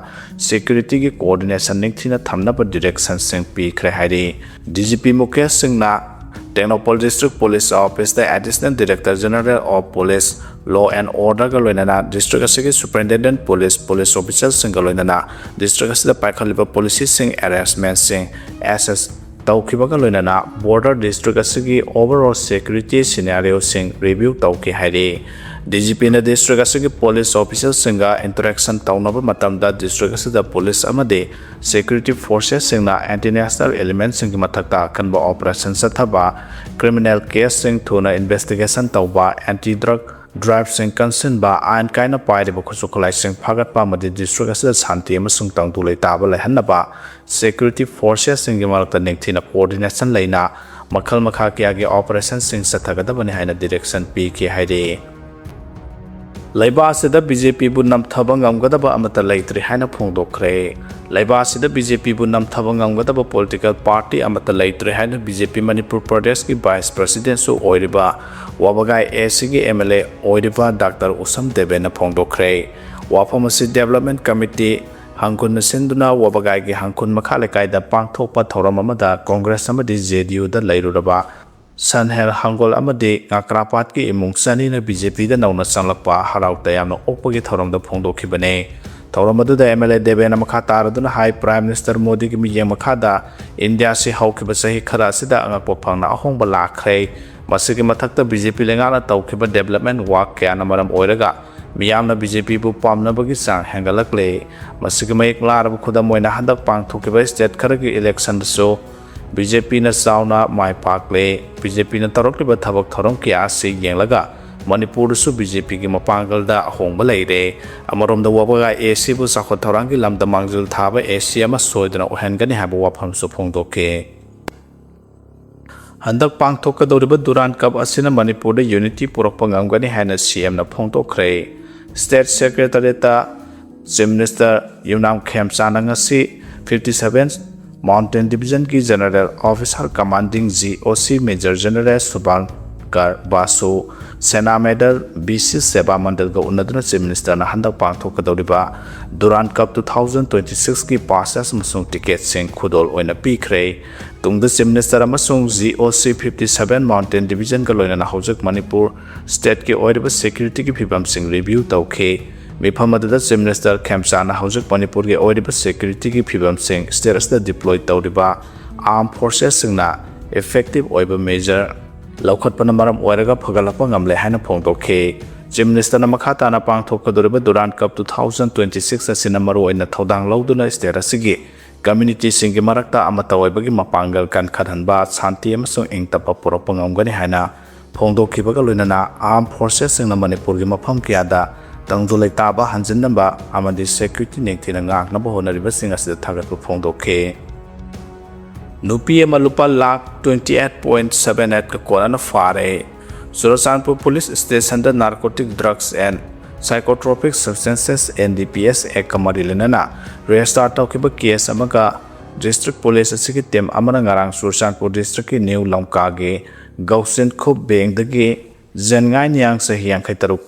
securityꯒꯤ coordination ꯅꯤꯡꯊꯤꯅ ꯊꯝꯅꯕ directionꯁꯤꯡ ꯄꯤꯈ꯭ꯔꯦ ꯍꯥꯏꯔꯤ꯫ D G P ꯃꯨꯀꯦꯁ ꯁꯤꯡꯅ Tengnoupal District Police Officeꯇ Additional Director General of Police, Law and Orderꯒ ꯂꯣꯏꯅꯅ district ꯑꯁꯤꯒꯤ Superintendent Police, police officerꯁꯤꯡꯒ ꯂꯣꯏꯅꯅ district ꯑꯁꯤꯗ ꯄꯥꯏꯈꯠꯂꯤꯕ policyꯁꯤꯡ, arrangementꯁꯤꯡ assess ꯇꯧꯈꯤꯕꯒ ꯂꯣꯏꯅꯅ border district ꯑꯁꯤꯒꯤ overall security scenarioꯁꯤꯡ review ꯇꯧꯈꯤ ꯍꯥꯏꯔꯤ꯫ D G Pꯅ district ꯑꯁꯤꯒꯤ police officerꯁꯤꯡꯒ interaction ꯇꯧꯅꯕ ꯃꯇꯝꯗ district ꯑꯁꯤꯗ police ꯑꯃꯗꯤ security forcesꯁꯤꯡꯅ anti national elementꯁꯤꯡꯒꯤ ꯃꯊꯛꯇ ꯑꯀꯟꯕ operation ꯆꯠꯊꯕ, criminal caseꯁꯤꯡ ꯊꯨꯅ investigation ꯇꯧꯕ, anti drug driveꯁꯤꯡ ꯀꯟꯁꯤꯟꯕ, ꯑꯥꯏꯟ ꯀꯥꯏꯅ ꯄꯥꯏꯔꯤꯕ ꯈꯨꯠꯁꯨ ꯈꯨꯠꯂꯥꯏꯁꯤꯡ ꯐꯥꯒꯠꯄ ꯑꯃꯗꯤ district ꯑꯁꯤꯗ ꯁꯥꯟꯇꯤ ꯑꯃꯁꯨꯡ ꯇꯪꯗꯨ ꯂꯩꯇꯥꯕ ꯂꯩꯍꯟꯅꯕ security forcesꯁꯤꯡꯒꯤ ꯃꯔꯛꯇ ꯅꯤꯡꯊꯤꯅ coordination ꯂꯩꯅ ꯃꯈꯜ ꯃꯈꯥ ꯀꯌꯥꯒꯤ operationꯁꯤꯡ ꯆꯠꯊꯒꯗꯕꯅꯤ ꯍꯥꯏꯅ direction ꯄꯤꯈꯤ ꯍꯥꯏꯔꯤ꯫ ꯂꯩꯕꯥꯛ ꯑꯁꯤꯗ B J Pꯕꯨ ꯅꯝꯊꯕ ꯉꯝꯒꯗꯕ ꯑꯃꯠꯇ ꯂꯩꯇ꯭ꯔꯦ ꯍꯥꯏꯅ ꯐꯣꯡꯗꯣꯛꯈ꯭ꯔꯦ꯫ ꯂꯩꯕꯥꯛ ꯑꯁꯤꯗ B J Pꯕꯨ ꯅꯝꯊꯕ ꯉꯝꯒꯗꯕ political party ꯑꯃꯠꯇ ꯂꯩꯇ꯭ꯔꯦ ꯍꯥꯏꯅ B J P ꯃꯅꯤꯄꯨꯔ ꯄ꯭ꯔꯗꯦꯁꯀꯤ vice presidentꯁꯨ ꯑꯣꯏꯔꯤꯕ ꯋꯥꯕꯒꯥꯏ A Cꯒꯤ M L A ꯑꯣꯏꯔꯤꯕ Doctor ꯎꯁꯝ ꯗꯦꯕꯦꯟꯅ ꯐꯣꯡꯗꯣꯛꯈ꯭ꯔꯦ꯫ ꯋꯥꯐꯝ ꯑꯁꯤ development committee ꯍꯪꯈꯨꯟꯅ ꯁꯤꯟꯗꯨꯅ ꯋꯥꯕꯒꯥꯏꯒꯤ ꯍꯪꯈꯨꯟ ꯃꯈꯥ ꯂꯩꯀꯥꯏꯗ ꯄꯥꯡꯊꯣꯛꯄ ꯊꯧꯔꯝ ꯑꯃꯗ Congress ꯑꯃꯗꯤ J D Uꯗ ꯂꯩꯔꯨꯔꯕ ꯁꯟꯍꯦꯜ ꯍꯪꯒꯣꯜ ꯑꯃꯗꯤ ꯉꯥꯀ꯭ꯔꯥꯄꯥꯠꯀꯤ ꯏꯃꯨꯡ ꯆꯅꯤꯅ B J Pꯗ ꯅꯧꯅ ꯆꯪꯂꯛꯄ ꯍꯔꯥꯎ ꯇꯌꯥꯝꯅ ꯑꯣꯛꯄꯒꯤ ꯊꯧꯔꯝꯗ ꯐꯣꯡꯗꯣꯛꯈꯤꯕꯅꯤ꯫ ꯊꯧꯔꯝ ꯑꯗꯨꯗ M L A ꯗꯦꯕꯦꯟꯅ ꯃꯈꯥ ꯇꯥꯔꯗꯨꯅ ꯍꯥꯏ, Prime Minister ꯃꯣꯗꯤꯒꯤ ꯃꯤꯠꯌꯦꯡ ꯃꯈꯥꯗ ꯏꯟꯗꯤꯌꯥ ꯑꯁꯤ ꯍꯧꯈꯤꯕ ꯆꯍꯤ ꯈꯔ ꯑꯁꯤꯗ ꯑꯉꯛꯄ ꯐꯪꯅ ꯑꯍꯣꯡꯕ ꯂꯥꯛꯈ꯭ꯔꯦ꯫ ꯃꯁꯤꯒꯤ ꯃꯊꯛꯇ B J P ꯂꯩꯉꯥꯛꯅ ꯇꯧꯈꯤꯕ development work ꯀꯌꯥꯅ ꯃꯔꯝ ꯑꯣꯏꯔꯒ ꯃꯤꯌꯥꯝꯅ B J Pꯕꯨ ꯄꯥꯝꯅꯕꯒꯤ ꯆꯥꯡ ꯍꯦꯟꯒꯠꯂꯛꯂꯦ꯫ ꯃꯁꯤꯒꯤ ꯃꯌꯦꯛ ꯂꯥꯔꯕ ꯈꯨꯗꯝ ꯑꯣꯏꯅ ꯍꯟꯗꯛ ꯄꯥꯡꯊꯣꯛꯈꯤꯕ state ꯈꯔꯒꯤ electionꯗꯁꯨ B J Pꯅ ꯆꯥꯎꯅ ꯃꯥꯏ ꯄꯥꯛꯂꯦ꯫ B J Pꯅ ꯇꯧꯔꯛꯂꯤꯕ ꯊꯕꯛ ꯊꯧꯔꯝ ꯀꯌꯥ ꯑꯁꯤ ꯌꯦꯡꯂꯒ ꯃꯅꯤꯄꯨꯔꯗꯁꯨ B J Pꯒꯤ ꯃꯄꯥꯡꯒꯜꯗ ꯑꯍꯣꯡꯕ ꯂꯩꯔꯦ꯫ ꯑꯃꯔꯣꯝꯗ ꯋꯥꯕꯒꯥꯏ A Cꯕꯨ ꯆꯥꯎꯈꯠ ꯊꯧꯔꯥꯡꯒꯤ ꯂꯝꯗ ꯃꯥꯡꯖꯤꯜ ꯊꯥꯕ A C ꯑꯃ ꯁꯣꯏꯗꯅ ꯑꯣꯏꯍꯟꯒꯅꯤ ꯍꯥꯏꯕ ꯋꯥꯐꯝꯁꯨ ꯐꯣꯡꯗꯣꯛꯈꯤ꯫ ꯍꯟꯗꯛ ꯄꯥꯡꯊꯣꯛꯀꯗꯧꯔꯤꯕ ꯗꯨꯔꯥꯟ ꯀꯞ ꯑꯁꯤꯅ ꯃꯅꯤꯄꯨꯔꯗ ꯌꯨꯅꯤꯇꯤ ꯄꯨꯔꯛꯄ ꯉꯝꯒꯅꯤ ꯍꯥꯏꯅ ꯁꯤ ꯑꯦꯝꯅ ꯐꯣꯡꯗꯣꯛꯈ꯭ꯔꯦ꯫ ꯁ꯭ꯇꯦꯠ ꯁꯦꯀ꯭ꯔꯦꯇꯔꯤꯌꯦꯠꯇ ꯆꯤꯐ ꯃꯤꯅꯤꯁꯇꯔ ꯌꯨꯝꯅꯥꯝ ꯈꯦꯝꯆꯥꯅ ꯉꯁꯤ ꯐꯤꯐꯇꯤ ꯁꯚꯦꯟ ꯃꯥꯎꯟꯇꯦꯟ ꯗꯤꯕꯤꯖꯟꯒꯤ general officer commanding G O C major general Subhankar Basu, Sena medal B C ꯁꯦꯕꯥ ꯃꯟꯗꯜꯒ ꯎꯅꯗꯨꯅ ꯆꯤꯐ ꯃꯤꯅꯤꯁꯇꯔꯅ ꯍꯟꯗꯛ ꯄꯥꯡꯊꯣꯛꯀꯗꯧꯔꯤꯕ Durand cup two thousand twenty ꯁꯤꯛꯁꯀꯤ ꯄꯥꯁꯦꯁ ꯑꯃꯁꯨꯡ ꯇꯤꯀꯦꯠꯁꯤꯡ ꯈꯨꯗꯣꯜ ꯑꯣꯏꯅ ꯄꯤꯈ꯭ꯔꯦ꯫ ꯇꯨꯡꯗ ꯆꯤꯐ ꯃꯤꯅꯤꯁꯇꯔ ꯑꯃꯁꯨꯡ ꯖꯤ ꯑꯣ ꯁꯤ ꯐꯤꯐꯇꯤ ꯁꯚꯦꯟ ꯃꯥꯎꯟꯇꯦꯟ ꯗꯤꯕꯤꯖꯟꯒ ꯂꯣꯏꯅꯅ ꯍꯧꯖꯤꯛ ꯃꯅꯤꯄꯨꯔ ꯁ꯭ꯇꯦꯠꯀꯤ ꯑꯣꯏꯔꯤꯕ ꯁꯦꯀ꯭ꯌꯨꯔꯤꯇꯤꯒꯤ ꯐꯤꯕꯝꯁꯤꯡ ꯔꯤꯚ꯭ꯌꯨ ꯇꯧꯈꯤ꯫ ꯃꯤꯐꯝ ꯑꯗꯨꯗ ꯆꯤꯐ ꯃꯤꯅꯤꯁꯇꯔ ꯈꯦꯝꯆꯥꯅ ꯍꯧꯖꯤꯛ ꯃꯅꯤꯄꯨꯔꯒꯤ ꯑꯣꯏꯔꯤꯕ ꯁꯦꯀ꯭ꯌꯨꯔꯤꯇꯤꯒꯤ ꯐꯤꯕꯝꯁꯤꯡ, ꯁ꯭ꯇꯦꯠ ꯑꯁꯤꯗ ꯗꯤꯄ꯭ꯂꯣꯏ ꯇꯧꯔꯤꯕ ꯑꯥꯔꯝ ꯐꯣꯔꯁꯦꯁꯁꯤꯡꯅ ꯏꯐꯦꯛꯇꯤꯚ ꯑꯣꯏꯕ ꯃꯦꯖꯔ ꯂꯧꯈꯠꯄꯅ ꯃꯔꯝ ꯑꯣꯏꯔꯒ ꯐꯒꯠꯂꯛꯄ ꯉꯝꯂꯦ ꯍꯥꯏꯅ ꯐꯣꯡꯗꯣꯛꯈꯤ꯫ ꯆꯤꯐ ꯃꯤꯅꯤꯁꯇꯔꯅ ꯃꯈꯥ ꯇꯥꯅ ꯄꯥꯡꯊꯣꯛꯀꯗꯧꯔꯤꯕ Durand cup two thousand twenty six ꯑꯁꯤꯅ ꯃꯔꯨꯑꯣꯏꯅ ꯊꯧꯗꯥꯡ ꯂꯧꯗꯨꯅ ꯁ꯭ꯇꯦꯠ ꯑꯁꯤꯒꯤ ꯀꯝꯌꯨꯅꯤꯇꯤꯁꯤꯡꯒꯤ ꯃꯔꯛꯇ ꯑꯃꯠꯇ ꯑꯣꯏꯕꯒꯤ ꯃꯄꯥꯡꯒꯜ ꯀꯟꯈꯠꯍꯟꯕ, ꯁꯥꯟꯇꯤ ꯑꯃꯁꯨꯡ ꯏꯪ ꯇꯞꯄ ꯄꯨꯔꯛꯄ ꯉꯝꯒꯅꯤ ꯍꯥꯏꯅ ꯐꯣꯡꯗꯣꯛꯈꯤꯕꯒ ꯂꯣꯏꯅꯅ ꯑꯥꯔꯝ ꯐꯣꯔꯁꯦꯁꯁꯤꯡꯅ ꯃꯅꯤꯄꯨꯔꯒꯤ ꯃꯐꯝ ꯀꯌꯥꯗ ꯇꯪꯗꯨ ꯂꯩꯇꯥꯕ ꯍꯟꯖꯤꯟꯅꯕ ꯑꯃꯗꯤ ꯁꯦꯀ꯭ꯌꯨꯔꯤꯇꯤ ꯅꯤꯡꯊꯤꯅ ꯉꯥꯛꯅꯕ ꯍꯣꯠꯅꯔꯤꯕꯁꯤꯡ ꯑꯁꯤꯗ ꯊꯥꯒꯠꯄ ꯐꯣꯡꯗꯣꯛꯈꯤ꯫ ꯅꯨꯄꯤ ꯑꯃ ꯂꯨꯄꯥ lakh twenty eight point seven ꯑꯩꯠꯀ ꯀꯣꯟꯅꯅ ꯐꯥꯔꯦ꯫ ꯆꯨꯔꯆꯥꯟꯄꯨꯔ ꯄꯨꯂꯤꯁ ꯁ꯭ꯇꯦꯁꯟꯗ narcotic drugs and psychotropic substances, N D P S, ꯑꯦꯛꯀ ꯃꯔꯤ ꯂꯩꯅꯅ ꯔꯦꯖꯤꯁꯇꯥꯔ ꯇꯧꯈꯤꯕ ꯀꯦꯁ ꯑꯃꯒ ꯗꯤꯁꯇ꯭ꯔꯤꯛ ꯄꯨꯂꯤꯁ ꯑꯁꯤꯒꯤ ꯇꯤꯝ ꯑꯃꯅ ꯉꯔꯥꯡ ꯆꯨꯔꯆꯥꯟꯄꯨꯔ ꯗꯤꯁꯇ꯭ꯔꯤꯛꯀꯤ ꯅ꯭ꯌꯨ ꯂꯝꯀꯥꯒꯤ ꯒꯧꯁꯤꯟ ꯈꯨꯞ ꯕꯦꯡꯗꯒꯤ ꯖꯦꯟꯉꯥꯏ ꯅꯤꯌꯥꯡ ꯆꯍꯤ ꯌꯥꯡꯈꯩ ꯇꯔꯨꯛ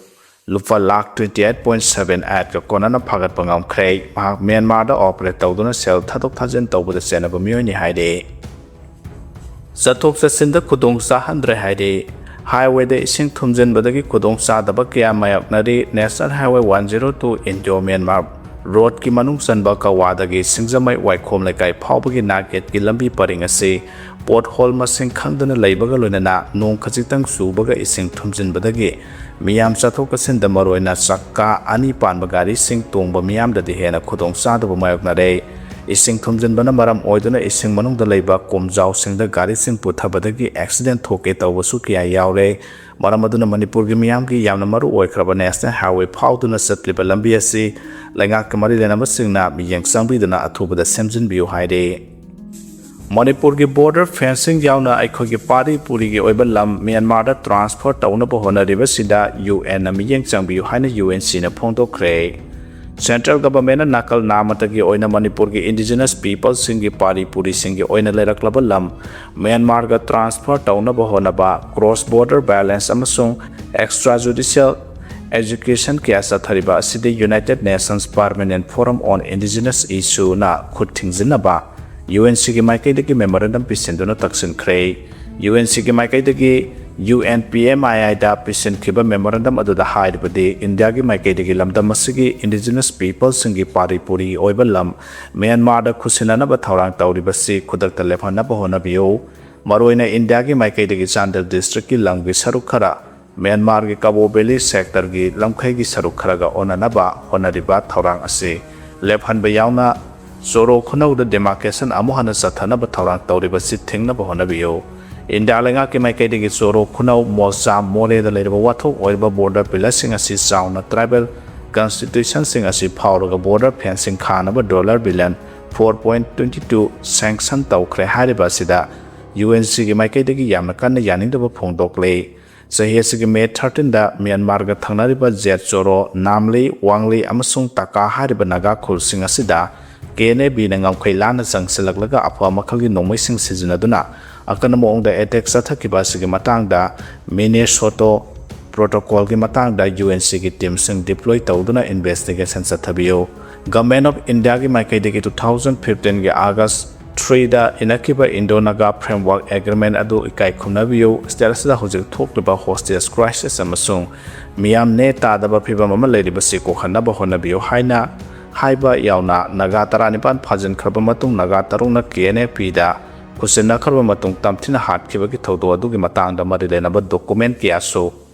ꯂꯨꯄꯥ lakh twenty eight point seven ꯑꯩꯠꯀ ꯀꯣꯟꯅꯅ ꯐꯥꯒꯠꯄ ꯉꯝꯈ꯭ꯔꯦ꯫ ꯃꯍꯥꯛ ꯃ꯭ꯌꯥꯟꯃꯥꯔꯗ ꯑꯣꯄꯔꯦꯠ ꯇꯧꯗꯨꯅ ꯁꯦꯜ ꯊꯥꯗꯣꯛ ꯊꯥꯖꯤꯟ ꯇꯧꯕꯗ ꯆꯦꯟꯅꯕ ꯃꯤꯑꯣꯏꯅꯤ ꯍꯥꯏꯔꯤ꯫ ꯆꯠꯊꯣꯛ ꯆꯠꯁꯤꯟꯗ ꯈꯨꯗꯣꯡ ꯆꯥꯍꯟꯗ꯭ꯔꯦ ꯍꯥꯏꯔꯤ꯫ ꯍꯥꯏꯋꯦꯗ ꯏꯁꯤꯡ ꯊꯨꯝꯖꯤꯟꯕꯗꯒꯤ ꯈꯨꯗꯣꯡ ꯆꯥꯗꯕ ꯀꯌꯥ ꯃꯥꯌꯣꯛꯅꯔꯤ꯫ National highway one zero two Indo Myanmar ꯔꯣꯗꯀꯤ ꯃꯅꯨꯡ ꯆꯟꯕ ꯀꯋꯥꯗꯒꯤ ꯁꯤꯡꯖꯃꯩ ꯋꯥꯏꯈꯣꯝ ꯂꯩꯀꯥꯏ ꯐꯥꯎꯕꯒꯤ ꯅꯥꯛꯌꯦꯠꯀꯤ ꯂꯝꯕꯤ ꯄꯔꯤꯡ ꯑꯁꯤ ꯄꯣꯠꯍꯣꯜ ꯃꯁꯤꯡ ꯈꯪꯗꯅ ꯂꯩꯕꯒ ꯂꯣꯏꯅꯅ ꯅꯣꯡ ꯈꯖꯤꯛꯇꯪ ꯆꯨꯕꯒ ꯏꯁꯤꯡ ꯊꯨꯝꯖꯤꯟꯕꯗꯒꯤ ꯃꯤꯌꯥꯝ ꯆꯠꯊꯣꯛ ꯆꯠꯁꯤꯟꯗ ꯃꯔꯨꯑꯣꯏꯅ ꯆꯀꯥ ꯑꯅꯤ ꯄꯥꯟꯕ ꯒꯥꯔꯤꯁꯤꯡ ꯇꯣꯡꯕ ꯃꯤꯌꯥꯝꯗꯗꯤ ꯍꯦꯟꯅ ꯈꯨꯗꯣꯡ ꯆꯥꯗꯕ ꯃꯥꯌꯣꯛꯅꯔꯦ꯫ ꯏꯁꯤꯡ ꯊꯨꯝꯖꯤꯟꯕꯅ ꯃꯔꯝ ꯑꯣꯏꯗꯨꯅ ꯏꯁꯤꯡ ꯃꯅꯨꯡꯗ ꯂꯩꯕ ꯀꯣꯝꯖꯥꯎꯁꯤꯡꯗ ꯒꯥꯔꯤꯁꯤꯡ ꯄꯨꯊꯕꯗꯒꯤ ꯑꯦꯛꯁꯤꯗꯦꯟ ꯊꯣꯛꯀꯦ ꯇꯧꯕꯁꯨ ꯀꯌꯥ ꯌꯥꯎꯔꯦ꯫ ꯃꯔꯝ ꯑꯗꯨꯅ ꯃꯅꯤꯄꯨꯔꯒꯤ ꯃꯤꯌꯥꯝꯒꯤ ꯌꯥꯝꯅ ꯃꯔꯨ ꯑꯣꯏꯈ꯭ꯔꯕ ꯅꯦꯁꯅꯦꯜ ꯍꯥꯏꯋꯦ ꯐꯥꯎꯗꯨꯅ ꯆꯠꯂꯤꯕ ꯂꯝꯕꯤ ꯑꯁꯤ ꯂꯩꯉꯥꯛꯀ ꯃꯔꯤ ꯂꯩꯅꯕꯁꯤꯡꯅ ꯃꯤꯠꯌꯦꯡ ꯆꯪꯕꯤꯗꯨꯅ ꯑꯊꯨꯕꯗ ꯁꯦꯝꯖꯤꯟꯕꯤꯌꯨ ꯍꯥꯏꯔꯤ꯫ ꯃꯅꯤꯄꯨꯔꯒꯤ border fencing ꯌꯥꯎꯅ ꯑꯩꯈꯣꯏꯒꯤ ꯄꯥꯔꯤ ꯄꯨꯔꯤꯒꯤ ꯑꯣꯏꯕ ꯂꯝ ꯃ꯭ꯌꯥꯟꯃꯥꯔꯗ transfer ꯇꯧꯅꯕ ꯍꯣꯠꯅꯔꯤꯕꯁꯤꯗ UN ꯅ ꯃꯤꯠꯌꯦꯡ ꯆꯪꯕꯤꯌꯨ ꯍꯥꯏꯅ UNC ꯅ ꯐꯣꯡꯗꯣꯛꯈ꯭ꯔꯦ꯫ Central Government ꯅ ꯅꯥꯀꯜ ꯅꯥꯃꯇꯒꯤ ꯑꯣꯏꯅ ꯃꯅꯤꯄꯨꯔꯒꯤ indigenous people ꯁꯤꯡꯒꯤ ꯄꯥꯔꯤ ꯄꯨꯔꯤꯁꯤꯡꯒꯤ ꯑꯣꯏꯅ ꯂꯩꯔꯛꯂꯕ ꯂꯝ ꯃ꯭ꯌꯥꯟꯃꯥꯔꯒ transfer ꯇꯧꯅꯕ ꯍꯣꯠꯅꯕ, cross border violence ꯑꯃꯁꯨꯡ extrajudicial execution ꯀꯌꯥ ꯆꯠꯊꯔꯤꯕ ꯑꯁꯤꯗꯤ United Nations Permanent Forum on Indigenous Issue ꯅ ꯈꯨꯠ ꯊꯤꯡꯖꯤꯟꯅꯕ UNC ꯒꯤ ꯃꯥꯏꯀꯩꯗꯒꯤ memorandum ꯄꯤꯁꯤꯟꯗꯨꯅ ꯇꯛꯁꯤꯟꯈ꯭ꯔꯦ꯫ UNC ꯒꯤ ꯃꯥꯏꯀꯩꯗꯒꯤ UNPMII ꯗ ꯄꯤꯁꯤꯟꯈꯤꯕ memorandum ꯑꯗꯨꯗ ꯍꯥꯏꯔꯤꯕꯗꯤ, ꯏꯟꯗꯤꯌꯥꯒꯤ ꯃꯥꯏꯀꯩꯗꯒꯤ ꯂꯝꯗꯝ ꯑꯁꯤꯒꯤ indigenous people ꯁꯤꯡꯒꯤ ꯄꯥꯔꯤ ꯄꯨꯔꯤ ꯑꯣꯏꯕ ꯂꯝ ꯃ꯭ꯌꯥꯟꯃꯥꯔꯗ ꯈꯨꯠꯁꯤꯟꯅꯅꯕ ꯊꯧꯔꯥꯡ ꯇꯧꯔꯤꯕꯁꯤ ꯈꯨꯗꯛꯇ ꯂꯦꯞꯍꯟꯅꯕ ꯍꯣꯠꯅꯕꯤꯌꯨ꯫ ꯃꯔꯨꯑꯣꯏꯅ ꯏꯟꯗꯤꯌꯥꯒꯤ ꯃꯥꯏꯀꯩꯗꯒꯤ ꯆꯥꯟꯗꯦꯜ district ꯀꯤ ꯂꯝꯒꯤ ꯁꯔꯨꯛ ꯈꯔ ꯃ꯭ꯌꯥꯟꯃꯥꯔꯒꯤ ꯀꯕꯣ ꯚꯦꯂꯤ sector ꯒꯤ ꯂꯝꯈꯩꯒꯤ ꯁꯔꯨꯛ ꯈꯔꯒ ꯑꯣꯟꯅꯅꯕ ꯍꯣꯠꯅꯔꯤꯕ ꯊꯧꯔꯥꯡ ꯑꯁꯤ ꯂꯦꯞꯍꯟꯕ ꯌꯥꯎꯅ ꯆꯣꯔꯣ ꯈꯨꯅꯧꯗ demarcation ꯑꯃꯨꯛ ꯍꯟꯅ ꯆꯠꯊꯅꯕ ꯊꯧꯔꯥꯡ ꯇꯧꯔꯤꯕꯁꯤ ꯊꯤꯡꯅꯕ ꯍꯣꯠꯅꯕꯤꯌꯨ꯫ ꯏꯟꯗꯤꯌꯥ ꯂꯩꯉꯥꯛꯀꯤ ꯃꯥꯏꯀꯩꯗꯒꯤ ꯆꯣꯔꯣ ꯈꯨꯅꯧ, ꯃꯣꯆꯥ, ꯃꯣꯔꯦꯗ ꯂꯩꯔꯤꯕ ꯋꯥꯊꯣꯛ ꯑꯣꯏꯔꯤꯕ border pillar ꯁꯤꯡ ꯑꯁꯤ ꯆꯥꯎꯅ tribal constitution ꯁꯤꯡ ꯑꯁꯤ ꯐꯥꯎꯔꯒ border fencing ꯈꯥꯅꯕ dollar billion four point twenty two sanction ꯇꯧꯈ꯭ꯔꯦ ꯍꯥꯏꯔꯤꯕ ꯑꯁꯤꯗ UNC ꯒꯤ ꯃꯥꯏꯀꯩꯗꯒꯤ ꯌꯥꯝꯅ ꯀꯟꯅ ꯌꯥꯅꯤꯡꯗꯕ ꯐꯣꯡꯗꯣꯛꯂꯦ꯫ ꯆꯍꯤ ꯑꯁꯤꯒꯤ May thirteen ꯗ ꯃ꯭ꯌꯥꯟꯃꯥꯔꯒ ꯊꯪꯅꯔꯤꯕ ꯖꯦꯠ ꯆꯣꯔꯣ, ꯅꯥꯝꯂꯤ, ꯋꯥꯡꯂꯤ ꯑꯃꯁꯨꯡ ꯇꯥꯀꯥ ꯍꯥꯏꯔꯤꯕ ꯅꯥꯒꯥ ꯈꯨꯜꯁꯤꯡ ꯑꯁꯤꯗ KNA B ꯅ ꯉꯝꯈꯩ ꯂꯥꯟꯅ ꯆꯪꯁꯤꯜꯂꯛꯂꯒ ꯑꯐꯕ ꯃꯈꯜꯒꯤ ꯅꯣꯡꯃꯩꯁꯤꯡ ꯁꯤꯖꯤꯟꯅꯗꯨꯅ ꯑꯀꯟꯕ ꯃꯑꯣꯡꯗ attack ꯆꯠꯊꯈꯤꯕ ꯑꯁꯤꯒꯤ ꯃꯇꯥꯡꯗ Minnesota Protocol ꯒꯤ ꯃꯇꯥꯡꯗ UNC ꯒꯤ team ꯁꯤꯡ deploy ꯇꯧꯗꯨꯅ investigation ꯆꯠꯊꯕꯤꯌꯨ꯫ Government of India ꯒꯤ ꯃꯥꯏꯀꯩꯗꯒꯤ two thousand fifteen ꯒꯤ August three ꯗ ꯏꯅꯈꯤꯕ Indo Naga Framework Agreement ꯑꯗꯨ ꯏꯀꯥꯏ ꯈꯨꯝꯅꯕꯤꯌꯨ꯫ State ꯑꯁꯤꯗ ꯍꯧꯖꯤꯛ ꯊꯣꯛꯂꯤꯕ hostage crisis ꯑꯃꯁꯨꯡ ꯃꯤꯌꯥꯝ ꯅꯦ ꯇꯥꯗꯕ ꯐꯤꯚꯝ ꯑꯃ ꯂꯩꯔꯤꯕꯁꯤ ꯀꯣꯛꯍꯟꯅꯕ ꯍꯣꯠꯅꯕꯤꯌꯨ ꯍꯥꯏꯅ ꯍꯥꯏꯕ ꯌꯥꯎꯅ, ꯅꯥꯒꯥ ꯇꯔꯥꯅꯤꯄꯥꯟ ꯐꯥꯖꯤꯟꯈ꯭ꯔꯕ ꯃꯇꯨꯡ ꯅꯥꯒꯥ ꯇꯔꯨꯛꯅ KNAP ꯗ ꯈꯨꯠꯁꯤꯟꯅꯈ꯭ꯔꯕ ꯃꯇꯨꯡ ꯇꯝꯊꯤꯅ ꯍꯥꯠꯈꯤꯕꯒꯤ ꯊꯧꯗꯣꯛ ꯑꯗꯨꯒꯤ ꯃꯇꯥꯡꯗ ꯃꯔꯤ ꯂꯩꯅꯕ document ꯀꯌꯥꯁꯨ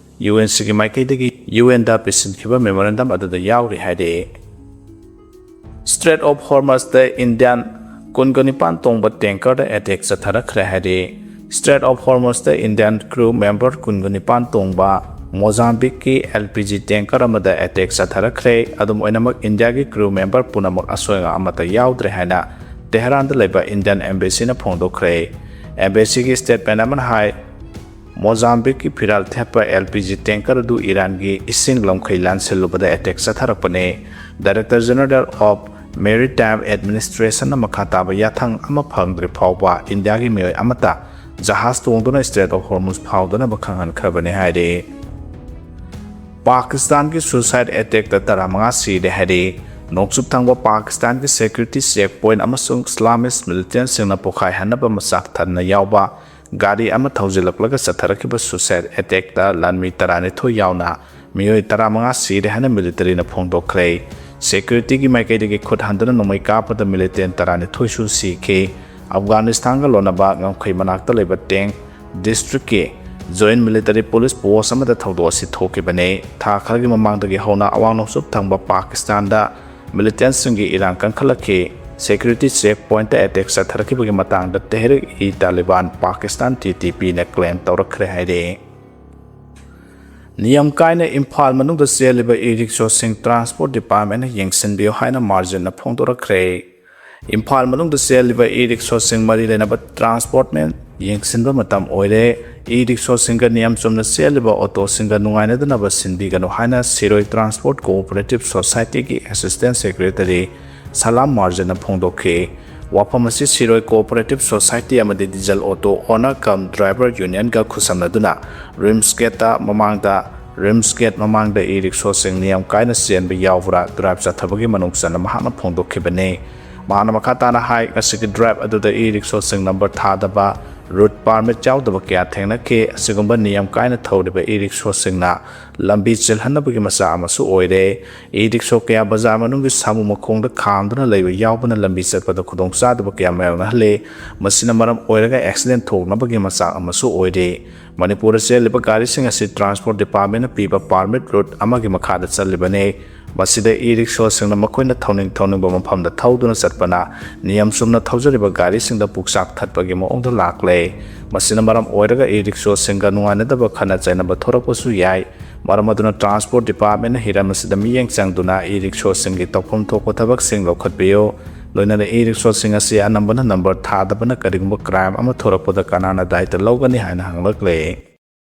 UNC ꯒꯤ ꯃꯥꯏꯀꯩꯗꯒꯤ UN ꯗ ꯄꯤꯁꯤꯟꯈꯤꯕ memorandum ꯑꯗꯨꯗ ꯌꯥꯎꯔꯤ ꯍꯥꯏꯔꯤ꯫ Strait of Hormuz ꯇ Indian ꯀꯨꯟꯒ ꯅꯤꯄꯥꯟ ꯇꯣꯡꯕ tanker ꯗ attack ꯆꯠꯊꯔꯛꯈ꯭ꯔꯦ ꯍꯥꯏꯔꯤ꯫ Strait of Hormuz ꯇ Indian crew member ꯀꯨꯟꯒ ꯅꯤꯄꯥꯟ ꯇꯣꯡꯕ Mozambique ꯀꯤ LPG tanker ꯑꯃꯗ attack ꯆꯠꯊꯔꯛꯈ꯭ꯔꯦ꯫ ꯑꯗꯨꯝ ꯑꯣꯏꯅꯃꯛ, ꯏꯟꯗꯤꯌꯥꯒꯤ crew member ꯄꯨꯝꯅꯃꯛ ꯑꯁꯣꯏ ꯑꯉꯥꯝ ꯑꯃꯠꯇ ꯌꯥꯎꯗ꯭ꯔꯦ ꯍꯥꯏꯅ ꯇꯦꯍꯔꯥꯟꯗ ꯂꯩꯕ Indian Embassy-ꯅ ꯐꯣꯡꯗꯣꯛꯈ꯭ꯔꯦ꯫ Embassy-ꯒꯤ statement ꯑꯃꯅ ꯍꯥꯏ, ꯃꯣꯖꯥꯝꯕꯤꯛꯀꯤ ꯐꯤꯔꯥꯜ ꯊꯦꯠꯄ L P G tanker ꯑꯗꯨ ꯏꯔꯥꯟꯒꯤ ꯏꯁꯤꯡ ꯂꯝꯈꯩ ꯂꯥꯟꯁꯤꯜꯂꯨꯕꯗ attack ꯆꯠꯊꯔꯛꯄꯅꯤ꯫ Director General of Maritime Administration-ꯅ ꯃꯈꯥ ꯇꯥꯕ ꯌꯥꯊꯪ ꯑꯃ ꯐꯪꯗ꯭ꯔꯤ ꯐꯥꯎꯕ ꯏꯟꯗꯤꯌꯥꯒꯤ ꯃꯤꯑꯣꯏ ꯑꯃꯠꯇ ꯖꯍꯥꯖ ꯇꯣꯡꯗꯨꯅ Strait of Hormuz ꯐꯥꯎꯗꯅꯕ ꯈꯪꯍꯟꯈ꯭ꯔꯕꯅꯤ ꯍꯥꯏꯔꯤ꯫ ꯄꯥꯀꯤꯁꯇꯥꯟꯒꯤ suicide attack-ꯇ ꯇꯔꯥꯃꯉꯥ ꯁꯤꯔꯦ ꯍꯥꯏꯔꯤ꯫ ꯅꯣꯡꯆꯨꯞ ꯊꯪꯕ ꯄꯥꯀꯤꯁꯇꯥꯟꯒꯤ security check point ꯑꯃꯁꯨꯡ Islamist militant-ꯁꯤꯡꯅ ꯄꯣꯈꯥꯏꯍꯟꯅꯕ ꯃꯆꯥꯛ ꯊꯟꯅ ꯌꯥꯎꯕ ꯒꯥꯔꯤ ꯑꯃ ꯊꯧꯖꯤꯜꯂꯛꯂꯒ ꯆꯠꯊꯔꯛꯈꯤꯕ suicide attack-ꯇ ꯂꯥꯟꯃꯤ ꯇꯔꯥꯅꯤꯊꯣꯏ ꯌꯥꯎꯅ ꯃꯤꯑꯣꯏ ꯇꯔꯥꯃꯉꯥ ꯁꯤꯔꯦ ꯍꯥꯏꯅ military-ꯅ ꯐꯣꯡꯗꯣꯛꯈ꯭ꯔꯦ꯫ Security-ꯒꯤ ꯃꯥꯏꯀꯩꯗꯒꯤ ꯈꯨꯠ ꯍꯟꯗꯨꯅ ꯅꯣꯡꯃꯩ ꯀꯥꯞꯄꯗ militant ꯇꯔꯥꯅꯤꯊꯣꯏꯁꯨ ꯁꯤꯈꯤ꯫ ꯑꯐꯒꯥꯅꯤꯁꯇꯥꯟꯒ ꯂꯣꯟꯅꯕ ꯉꯝꯈꯩ ꯃꯅꯥꯛꯇ ꯂꯩꯕ Tank district-ꯀꯤ Joint Military Police Post ꯑꯃꯗ ꯊꯧꯗꯣꯛ ꯑꯁꯤ ꯊꯣꯛꯈꯤꯕꯅꯤ꯫ ꯊꯥ ꯈꯔꯒꯤ ꯃꯃꯥꯡꯗꯒꯤ ꯍꯧꯅ ꯑꯋꯥꯡ ꯅꯣꯡꯆꯨꯞ ꯊꯪꯕ ꯄꯥꯀꯤꯁꯇꯥꯟꯗ militant-ꯁꯤꯡꯒꯤ ꯏꯔꯥꯡ ꯀꯟꯈꯠꯂꯛꯈꯤ꯫ Security check point-ꯇ attack ꯆꯠꯊꯔꯛꯈꯤꯕꯒꯤ ꯃꯇꯥꯡꯗ Tehrik-e-Taliban Pakistan, T T P-ꯅ claim ꯇꯧꯔꯛꯈ꯭ꯔꯦ ꯍꯥꯏꯔꯤ꯫ ꯅꯤꯌꯝ ꯀꯥꯏꯅ ꯏꯝꯐꯥꯜ ꯃꯅꯨꯡꯗ ꯆꯦꯜꯂꯤꯕ e-rickshaw-ꯁꯤꯡ Transport Department-ꯅ ꯌꯦꯡꯁꯤꯟꯕꯤꯌꯨ ꯍꯥꯏꯅ margin-ꯅ ꯐꯣꯡꯗꯣꯔꯛꯈ꯭ꯔꯦ꯫ ꯏꯝꯐꯥꯜ ꯃꯅꯨꯡꯗ ꯆꯦꯜꯂꯤꯕ e-rickshaw-ꯁꯤꯡ ꯃꯔꯤ ꯂꯩꯅꯕ transportment ꯌꯦꯡꯁꯤꯟꯕ ꯃꯇꯝ ꯑꯣꯏꯔꯦ꯫ E-rickshaw-ꯁꯤꯡꯒ ꯅꯤꯌꯝ ꯆꯨꯝꯅ ꯆꯦꯜꯂꯤꯕ auto-ꯁꯤꯡꯒ ꯅꯨꯡꯉꯥꯏꯅꯗꯅꯕ ꯁꯤꯟꯕꯤꯒꯅꯨ ꯍꯥꯏꯅ ꯁꯤꯔꯣꯏ Transport Cooperative Society-ꯒꯤ Assistant Secretary ꯁꯂꯥꯝ margin-ꯅ ꯐꯣꯡꯗꯣꯛꯈꯤ꯫ ꯋꯥꯐꯝ ꯑꯁꯤ ꯁꯤꯔꯣꯏ Cooperative Society ꯑꯃꯗꯤ Diesel Auto Owner cum Driver Union-ꯒ ꯈꯨꯠꯁꯝꯅꯗꯨꯅ RIMS gate-ꯇ ꯃꯃꯥꯡꯗ, RIMS gate ꯃꯃꯥꯡꯗ e-rickshaw-ꯁꯤꯡ ꯅꯤꯌꯝ ꯀꯥꯏꯅ ꯆꯦꯟꯕ ꯌꯥꯎꯕ꯭ꯔꯥ drive ꯆꯠꯊꯕꯒꯤ ꯃꯅꯨꯡ ꯆꯟꯅ ꯃꯍꯥꯛꯅ ꯐꯣꯡꯗꯣꯛꯈꯤꯕꯅꯤ꯫ ꯃꯍꯥꯛꯅ ꯃꯈꯥ ꯇꯥꯅ ꯍꯥꯏ, ꯉꯁꯤꯒꯤ drive ꯑꯗꯨꯗ e-rickshaw-ꯁꯤꯡ number ꯊꯥꯗꯕ, route permit ꯌꯥꯎꯗꯕ ꯀꯌꯥ ꯊꯦꯡꯅꯈꯤ꯫ ꯑꯁꯤꯒꯨꯝꯕ ꯅꯤꯌꯝ ꯀꯥꯏꯅ ꯊꯧꯔꯤꯕ e-rickshaw-ꯁꯤꯡꯅ ꯂꯝꯕꯤ ꯆꯤꯜꯍꯟꯅꯕꯒꯤ ꯃꯆꯥꯛ ꯑꯃꯁꯨ ꯑꯣꯏꯔꯦ꯫ E-rickshaw ꯀꯌꯥ ꯕꯖꯥꯔ ꯃꯅꯨꯡꯒꯤ ꯁꯥꯃꯨ ꯃꯈꯣꯡꯗ ꯈꯥꯝꯗꯨꯅ ꯂꯩꯕ ꯌꯥꯎꯕꯅ ꯂꯝꯕꯤ ꯆꯠꯄꯗ ꯈꯨꯗꯣꯡꯆꯥꯗꯕ ꯀꯌꯥ ꯃꯥꯌꯣꯛꯅꯍꯜꯂꯤ꯫ ꯃꯁꯤꯅ ꯃꯔꯝ ꯑꯣꯏꯔꯒ accident ꯊꯣꯛꯅꯕꯒꯤ ꯃꯆꯥꯛ ꯑꯃꯁꯨ ꯑꯣꯏꯔꯤ꯫ ꯃꯅꯤꯄꯨꯔꯗ ꯆꯦꯜꯂꯤꯕ ꯒꯥꯔꯤꯁꯤꯡ ꯑꯁꯤ Transport Department-ꯅ ꯄꯤꯕ permit route ꯑꯃꯒꯤ ꯃꯈꯥꯗ ꯆꯠꯂꯤꯕꯅꯤ꯫ ꯃꯁꯤꯗ e-rickshaw-ꯁꯤꯡꯅ ꯃꯈꯣꯏꯅ ꯊꯧꯅꯤꯡ ꯊꯧꯅꯤꯡꯕ ꯃꯐꯝꯗ ꯊꯧꯗꯨꯅ ꯆꯠꯄꯅ ꯅꯤꯌꯝ ꯆꯨꯝꯅ ꯊꯧꯖꯔꯤꯕ ꯒꯥꯔꯤꯁꯤꯡꯗ ꯄꯨꯛꯆꯥꯛ ꯊꯠꯄꯒꯤ ꯃꯑꯣꯡꯗ ꯂꯥꯛꯂꯦ꯫ ꯃꯁꯤꯅ ꯃꯔꯝ ꯑꯣꯏꯔꯒ e-rickshaw-ꯁꯤꯡꯒ ꯅꯨꯡꯉꯥꯏꯅꯗꯕ ꯈꯠꯅ ꯆꯩꯅꯕ ꯊꯣꯔꯛꯄꯁꯨ ꯌꯥꯏ꯫ ꯃꯔꯝ ꯑꯗꯨꯅ Transport Department-ꯅ ꯍꯤꯔꯝ ꯑꯁꯤꯗ ꯃꯤꯠꯌꯦꯡ ꯆꯪꯗꯨꯅ e-rickshaw-ꯁꯤꯡꯒꯤ ꯇꯧꯐꯝ ꯊꯣꯛꯄ ꯊꯕꯛꯁꯤꯡ ꯂꯧꯈꯠꯄꯤꯌꯨ꯫ ꯂꯣꯏꯅꯅ ꯏ ꯔꯤꯛꯁꯣꯁꯤꯡ ꯑꯁꯤ ꯑꯅꯝꯕꯅ ꯅꯝꯕꯔ ꯊꯥꯗꯕꯅ ꯀꯔꯤꯒꯨꯝꯕ ꯀ꯭ꯔꯥꯏꯝ ꯑꯃ ꯊꯣꯔꯛꯄꯗ ꯀꯅꯥꯅ ꯗꯥꯏꯇ ꯂꯧꯒꯅꯤ ꯍꯥꯏꯅ ꯍꯪꯂꯛꯂꯦ꯫